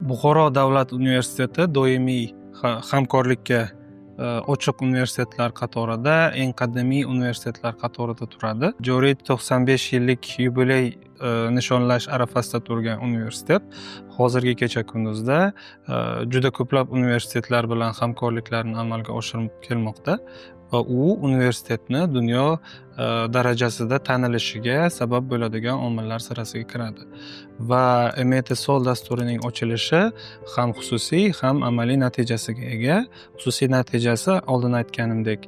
Buxoro davlat universiteti doimiy hamkorlikka ochiq universitetlar qatorida, eng qadimiy universitetlar qatorida turadi. Joriy 95 yillik yubiley nishonlash arafasida turgan universitet hozirgi kecha kunduzda juda ko'plab universitetlar bilan hamkorliklarni amalga oshirib kelmoqda va u universitetni dunyo darajasida tanilishiga sabab bo'ladigan omillar sirasiga kiradi. Va MATESOL dasturining ochilishi ham xususiy, ham amaliy natijasiga ega. Xususiy natijasi, oldin aytganimdek,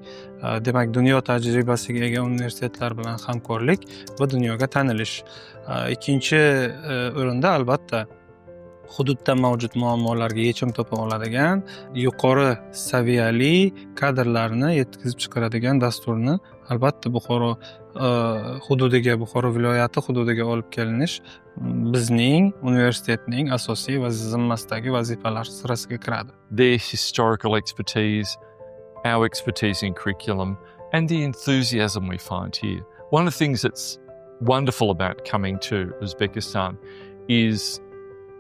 demak, dunyo tajribasiga ega universitetlar bilan hamkorlik va dunyoga tanilish. Ikkinchi o'rinda, albatta, hududda mavjud muammolarga yechim topa oladigan yuqori saviyali kadrlarni yetkazib chiqaradigan dasturni, albatta, Buxoro hududiga, Buxoro viloyati hududiga olib kelinish bizning universitetning asosiy va zimmasidagi vazifalar sirasiga kiradi. Their historical expertise, our expertise in curriculum, and the enthusiasm we find here. One of the things that's wonderful about coming to Uzbekistan is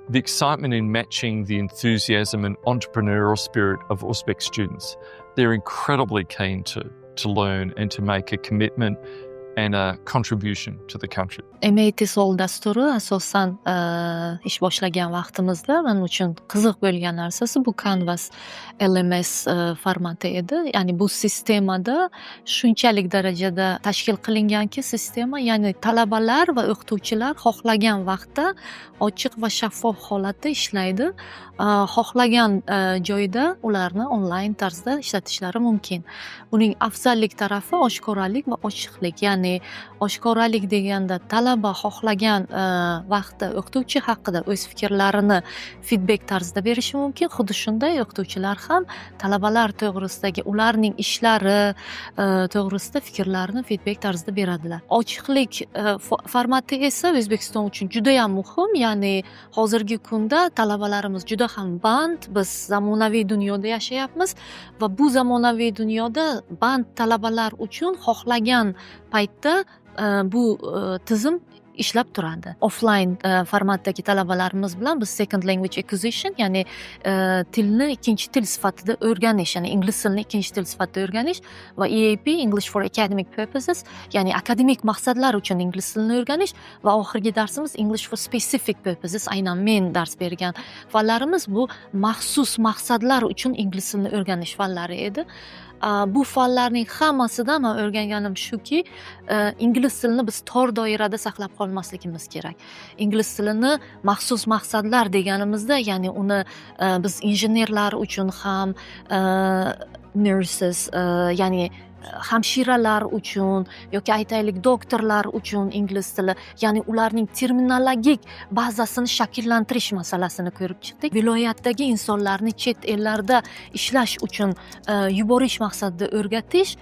the excitement in matching the enthusiasm and entrepreneurial spirit of Uzbek students. They're incredibly keen to learn and to make a commitment and a contribution to the country. MATESOL dasturi asosan ish boshlagan vaqtimizda man uchun qiziq bo'lgan narsasi bu Canvas LMS formati edi. Ya'ni bu sistemada shunchalik darajada tashkil qilinganki sistema, ya'ni talabalar va o'qituvchilar xohlagan vaqtda ochiq va shaffof holatda ishlaydi. Xohlagan joyda ularni onlayn tarzda ishlatishlari mumkin. Buning afzallik tarafi oshkoralik va ochiqlik. Ya'ni oshkoralik deganda talaba xohlagan vaqtda o'qituvchi haqida o'z fikrlarini feedback tarzida berishi mumkin. Xuddi shunday o'qituvchilar ham talabalar to'g'risidagi ularning ishlari to'g'risida fikrlarini feedback tarzida beradilar. Ochiqlik formati esa O'zbekiston uchun judayam muhim. Ya'ni hozirgi kunda talabalarimiz juda ham band, biz zamonaviy dunyoda yashayapmiz va bu zamonaviy dunyoda band talabalar uchun xohlagan paytda bu tizim ishlab turadi. Offline formatdagi talabalarimiz bilan biz second language acquisition, ya'ni tilni ikkinchi til sifatida o'rganish, ya'ni ingliz tilini ikkinchi til sifatida o'rganish va EAP, English for Academic Purposes, ya'ni akademik maqsadlar uchun ingliz tilini o'rganish va oxirgi darsimiz English for Specific Purposes, aynan men dars bergan fanlarimiz bu maxsus maqsadlar uchun ingliz tilini o'rganish fanlari edi. Bu fanlarning hammasidan man o'rganganim shuki, ingliz tilini biz tor doirada saqlab qolmasligimiz kerak. Ingliz tilini maxsus maqsadlar deganimizda, ya'ni uni biz injenerlar uchun ham, nurses, ya'ni hamshiralar uchun yoki aytaylik doktorlar uchun ingliz tili, ya'ni ularning terminologik bazasini shakllantirish masalasini ko'rib chiqdik. Viloyatdagi insonlarni chet ellarda ishlash uchun yuborish maqsadida o'rgatish,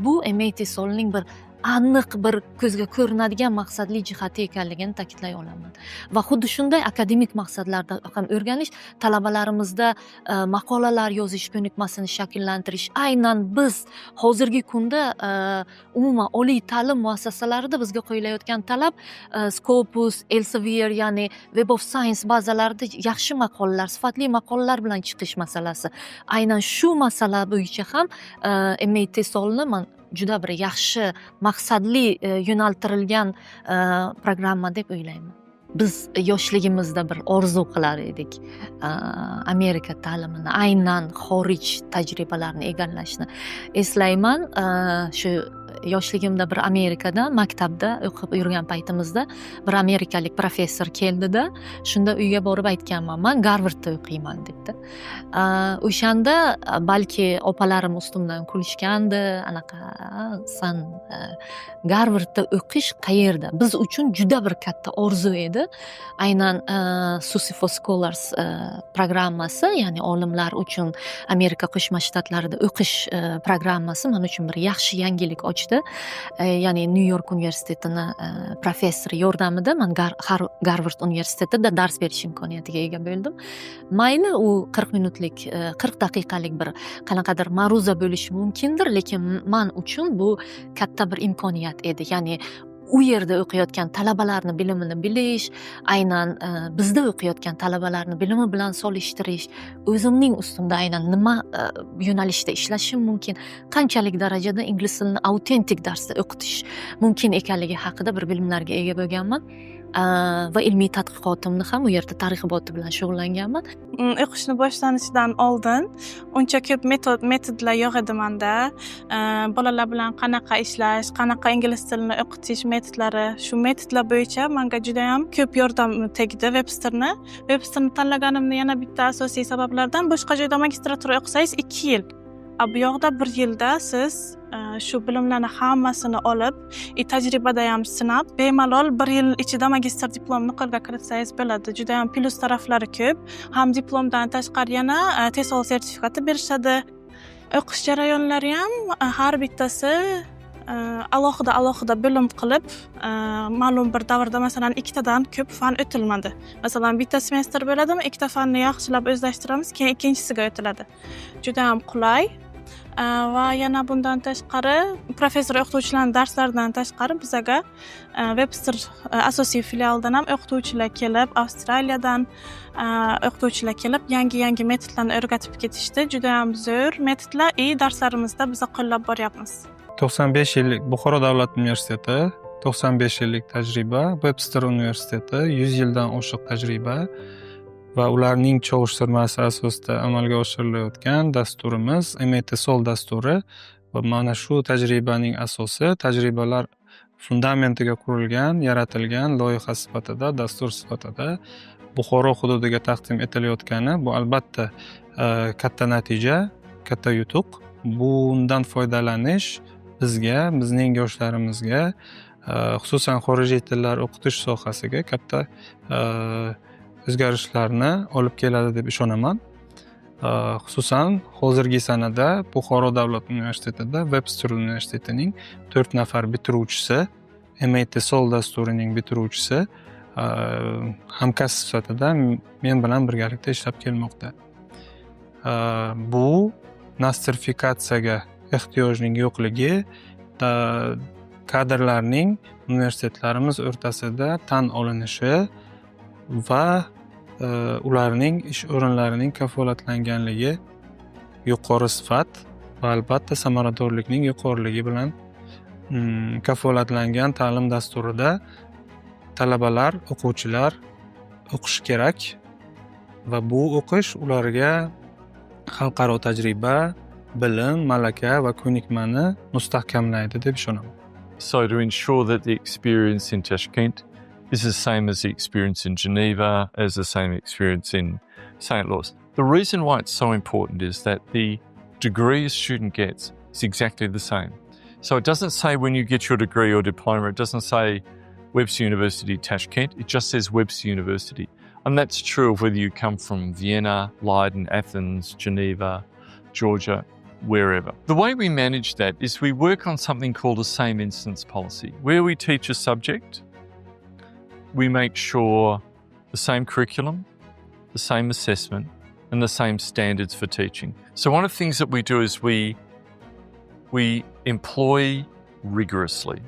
bu MATESOLning bir aniq bir ko'zga ko'rinadigan maqsadli jihati ekanligini ta'kidlay olaman. Va xuddi shunday akademik maqsadlarda ham o'rganish, talabalarimizda maqolalar yozish ko'nikmasini shakllantirish. Aynan biz hozirgi kunda umuman oliy ta'lim muassasalarida bizga qo'yilayotgan talab Scopus, Elsevier, ya'ni Web of Science bazalarida yaxshi maqolalar, sifatli maqolalar bilan chiqish masalasi. Aynan shu masala bo'yicha ham MATESOLni man juda bir yaxshi maqsadli yo'naltirilgan programma deb o'ylayman. Biz yoshligimizda bir orzu qilar edik Amerika ta'limini, aynan xorij tajribalarini egallashni. Eslayman, shu yoshligimda bir Amerikada maktabda o'qib yurgan paytimizda bir amerikalik professor keldida, shunda uyga borib aytganman, man Garvardda o'qiyman debdi. O'shanda balki opalarim ustimdan kulishgandi, anaqa san Garvardda o'qish qayerda? Biz uchun juda bir katta orzu edi. Aynan SUSI for Scholars programmasi, ya'ni olimlar uchun Amerika Qo'shma Shtatlarida o'qish programmasi men uchun bir yaxshi yangilik ochdi. Ya'ni Nyu York universitetini professori yordamida man Garvard universitetida dars berish imkoniyatiga ega bo'ldim. Mayli, u 40 minutlik, 40 daqiqalik bir qanaqadir ma'ruza bo'lishi mumkindir, lekin man uchun bu katta bir imkoniyat edi. Ya'ni U yerda o'qiyotgan talabalarni bilimini bilish, aynan bizda o'qiyotgan talabalarni bilimi bilan solishtirish, o'zimning ustimda aynan nima yo'nalishda ishlashim mumkin, qanchalik darajada ingliz tilini autentik darsda o'qitish mumkin ekanligi haqida bir bilimlarga ega bo'lganman. Va ilmiy tadqiqotimni ham u yerda targ'iboti bilan shug'ullanganman. O'qishni boshlanishidan oldin uncha ko'p metodlar yo'q edi manda. Bolalar bilan qanaqa ishlash, qanaqa ingliz tilini o'qitish metodlari, shu metodlar bo'yicha menga judayam ko'p yordam tegdi Websterni. Websterni tanlaganimni yana bitta asosiy sabablardan, boshqa joyda magistratura o'qisangiz 2 yil. A bu yoqda bir yilda siz shu bilimlarni hammasini olib, и tajribada ham sinab, bemalol bir yil ichida magistr diplomni qo'lga kiritsangiz bo'ladi. Judayam plyus taraflari ko'p. Ham diplomdan tashqari yana TESOL sertifikati berishadi. O'qish jarayonlari ham har bittasi alohida alohida bo'lim qilib, ma'lum bir davrda, masalan, ikkitadan ko'p fan o'tilmadi. Masalan, bitta semestr bo'ladimi, ikkita fanni yaxshilab o'zlashtiramiz, keyin ikkinchisiga o'tiladi. Judayam qulay. Va yana bundan tashqari, professor o'qituvchilarning darslaridan tashqari bizaga Webster asosiy filialidan ham o'qituvchilar kelib, Avstraliyadan o'qituvchilar kelib, yangi yangi metodlarni o'rgatib ketishdi. Judayam zo'r metodlar и darslarimizda biza qo'llab boryapmiz. 95 yillik Buxoro davlat universiteti, 95 yillik tajriba, Webster universiteti 100 yildan oshiq tajriba va ularning chalishtirmasi asosida amalga oshirilayotgan dasturimiz MA TESOL dasturi va mana shu tajribaning asosi, tajribalar fundamentiga qurilgan, yaratilgan loyiha sifatida, dastur sifatida Buxoro hududiga taqdim etilayotgani bu albatta katta natija, katta yutuq. Bundan foydalanish bizga, bizning yoshlarimizga, xususan xorijiy tillar o'qitish sohasiga katta o'zgarishlarni olib keladi deb ishonaman. Xususan, hozirgi sanada Buxoro davlat universitetida Webster universitetining to'rt nafar bitiruvchisi, MA TESOL dasturining bitiruvchisi hamkasb sifatida men bilan birgalikda ishlab kelmoqda. Bu nostrifikatsiyaga ehtiyojning yo'qligi, kadrlarning universitetlarimiz o'rtasida tan olinishi va ularning ish o'rinlarining kafolatlanganligi yuqori sifat va albatta samaradorlikning yuqoriligi bilan kafolatlangan ta'lim dasturida talabalar, o'quvchilar o'qishi kerak va bu o'qish ularga xalqaro tajriba, bilim, malaka va ko'nikmani mustahkamlaydi deb ishonaman. So to ensure that the experience in Tashkent is the same as the experience in Geneva, as the same experience in St. Louis. The reason why it's so important is that the degree a student gets is exactly the same. So it doesn't say when you get your degree or diploma, it doesn't say Webster University Tashkent, it just says Webster University. And that's true of whether you come from Vienna, Leiden, Athens, Geneva, Georgia, wherever. The way we manage that is we work on something called a same instance policy. Where we teach a subject, we make sure the same curriculum, the same assessment, and the same standards for teaching. So one of the things that we do is we employ rigorously.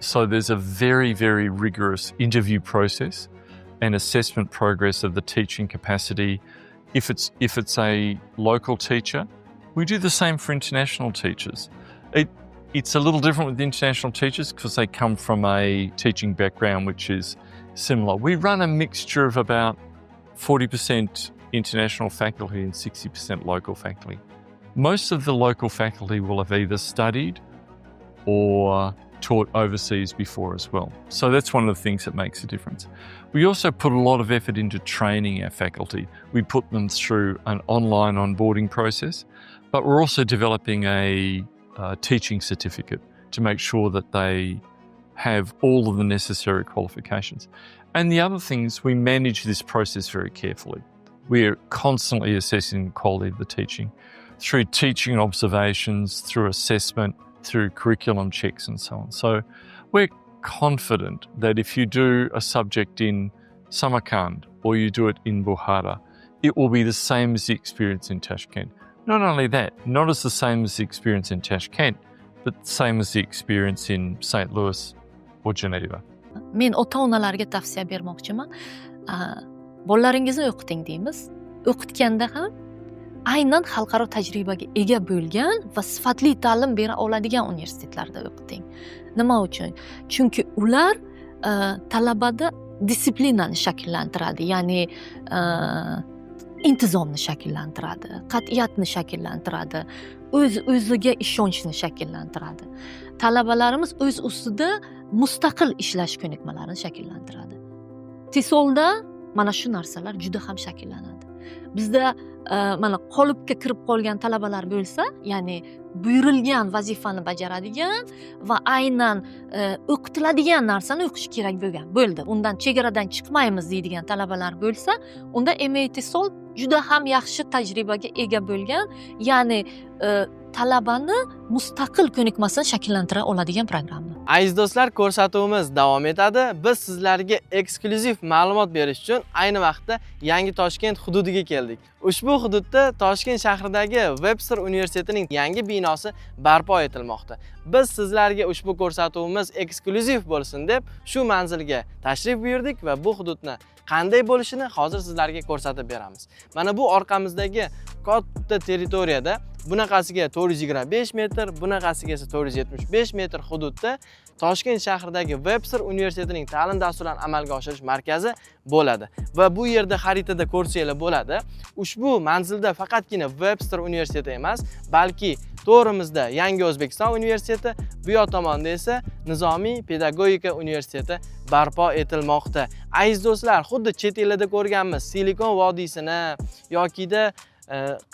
So there's a very, very rigorous interview process and assessment progress of the teaching capacity. If it's a local teacher, we do the same for international teachers. It's a little different with international teachers because they come from a teaching background which is similar. We run a mixture of about 40% international faculty and 60% local faculty. Most of the local faculty will have either studied or taught overseas before as well. So that's one of the things that makes a difference. We also put a lot of effort into training our faculty. We put them through an online onboarding process, but we're also developing a teaching certificate to make sure that they have all of the necessary qualifications. And the other thing is we manage this process very carefully. We are constantly assessing the quality of the teaching through teaching observations, through assessment, through curriculum checks and so on. So we're confident that if you do a subject in Samarkand or you do it in Bukhara, it will be the same as the experience in Tashkent. Not only that, not as the same as the experience in Tashkent, but the same as the experience in St. Louis. or Geneva. Men ota onalarga tavsiya bermoqchiman. Bolalaringizni o'qiting deymiz. O'qitganda ham aynan xalqaro tajribaga ega bo'lgan va sifatli ta'lim bera oladigan universitetlarda o'qiting. Nima uchun? Chunki ular talabada disiplinani shakllantiradi, ya'ni intizomni shakllantiradi, qat'iyatni shakllantiradi, o'z o'ziga ishonchni shakllantiradi. Talabalarimiz o'z ustida mustaqil ishlash ko'nikmalarini shakllantiradi. TESOLda mana shu narsalar juda ham shakllanadi. Bizda mana qolipga kirib qolgan talabalar bo'lsa, ya'ni buyurilgan vazifani bajaradigan va aynan o'qitiladigan narsani o'qish kerak bo'lgan, bo'ldi, undan chegaradan chiqmaymiz deydigan talabalar bo'lsa, unda MA TESOL juda ham yaxshi tajribaga ega bo'lgan, ya'ni talabani mustaqil ko'nikmasini shakllantira oladigan programma. Aziz do'stlar, ko'rsatuvimiz davom etadi. Biz sizlarga eksklyuziv ma'lumot berish uchun ayni vaqtda Yangi Toshkent hududiga keldik. Ushbu hududda Toshkent shahridagi Webster universitetining yangi binosi barpo etilmoqda. Biz sizlarga ushbu ko'rsatuvimiz eksklyuziv bo'lsin deb shu manzilga tashrif buyurdik va bu hududni qanday bo'lishini hozir sizlarga ko'rsatib beramiz. Mana bu orqamizdagi katta territoriyada bunaqasiga 425 metr, bunaqasiga esa 475 metr hududda Toshkent shahridagi Webster universitetining ta'lim dasturlarini amalga oshirish markazi bo'ladi. Va bu yerda xaritada ko'rsanglar bo'ladi. Ushbu manzilda faqatgina Webster universiteti emas, balki to'g'rimizda Yangi O'zbekiston universiteti, bu yoq tomonda esa Nizomiy pedagogika universiteti barpo etilmoqda. Aziz do'stlar, xuddi chet ellarda ko'rganmiz Silikon vodiysini yokida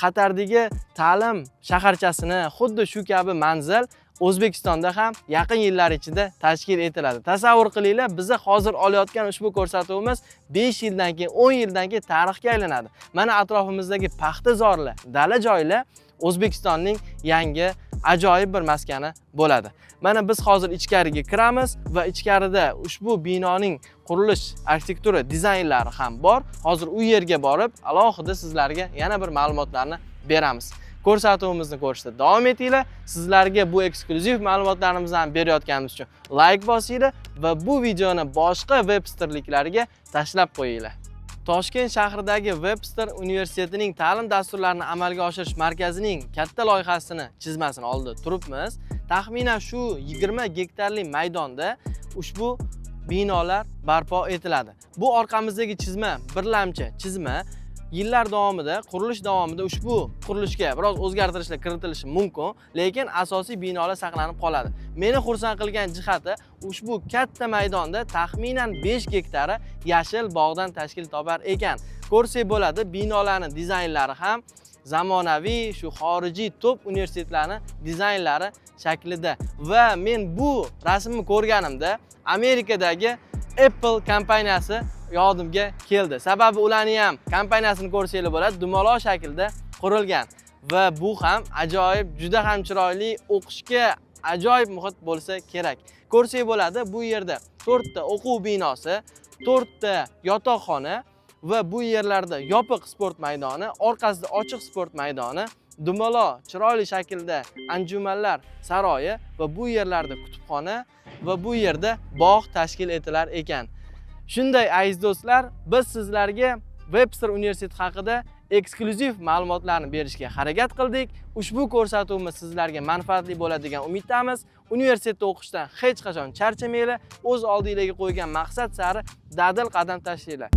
Qatardagi ta'lim shaharchasini, xuddi shu kabi manzil O'zbekistonda ham yaqin yillar ichida tashkil etiladi. Tasavvur qilinglar, biz hozir olayotgan ushbu ko'rsatuvimiz 5 yildan keyin, 10 yildan keyin tarixga aylanadi. Mana atrofimizdagi paxtazorlar, dala joylar O'zbekistonning yangi ajoyib bir maskani bo'ladi. Mana biz hozir ichkariga kiramiz va ichkarida ushbu binoning qurilish arxitektura dizaynlari ham bor. Hozir u yerga borib, alohida sizlarga yana bir ma'lumotlarni beramiz. Ko'rsatuvimizni ko'rishda davom etinglar. Sizlarga bu eksklyuziv ma'lumotlarimizni berayotganimiz uchun like bosinglar va bu videoni boshqa Websterliklarga tashlab qo'yinglar. Toshkent shahridagi Webster universitetining ta'lim dasturlarini amalga oshirish markazining katta loyihasini chizmasini oldida turibmiz. Taxminan shu 20 gektarli maydonda ushbu binolar barpo etiladi. Bu orqamizdagi chizma birlamchi chizma. Yillar davomida, qurilish davomida ushbu qurilishga biroz o'zgartirishlar kiritilishi mumkin, lekin asosiy binolar saqlanib qoladi. Meni xursand qilgan jihati, ushbu katta maydonda taxminan 5 gektari yashil bog'dan tashkil topar ekan. Ko'rsak bo'ladi, binolarning dizaynlari ham zamonaviy, shu xorijiy top universitetlarning dizaynlari shaklida. Va men bu rasmni ko'rganimda Amerikadagi Apple kompaniyasi yodimga keldi. Sababi ularning ham kompaniyasini ko'rsanglar bo'ladi, dumaloq shaklda qurilgan va bu ham ajoyib, juda ham chiroyli, o'qishga ajoyib muhit bo'lsa kerak. Ko'rsak bo'ladi, bu yerda 4 ta o'quv binosi, 4 ta yotoqxona va bu yerlarda yopiq sport maydoni, orqasida ochiq sport maydoni, dumaloq chiroyli shaklda anjumanlar saroyi va bu yerlarda kutubxona va bu yerda bog' tashkil etilar ekan. Shunday aziz do'stlar, biz sizlarga Webster universiteti haqida eksklyuziv ma'lumotlarni berishga harakat qildik. Ushbu ko'rsatuvimiz sizlarga manfaatli bo'ladi degan umiddamiz. Universitetda o'qishdan hech qachon charchamanglar, o'z oldingizga qo'ygan maqsad sari dadil qadam tashlanglar.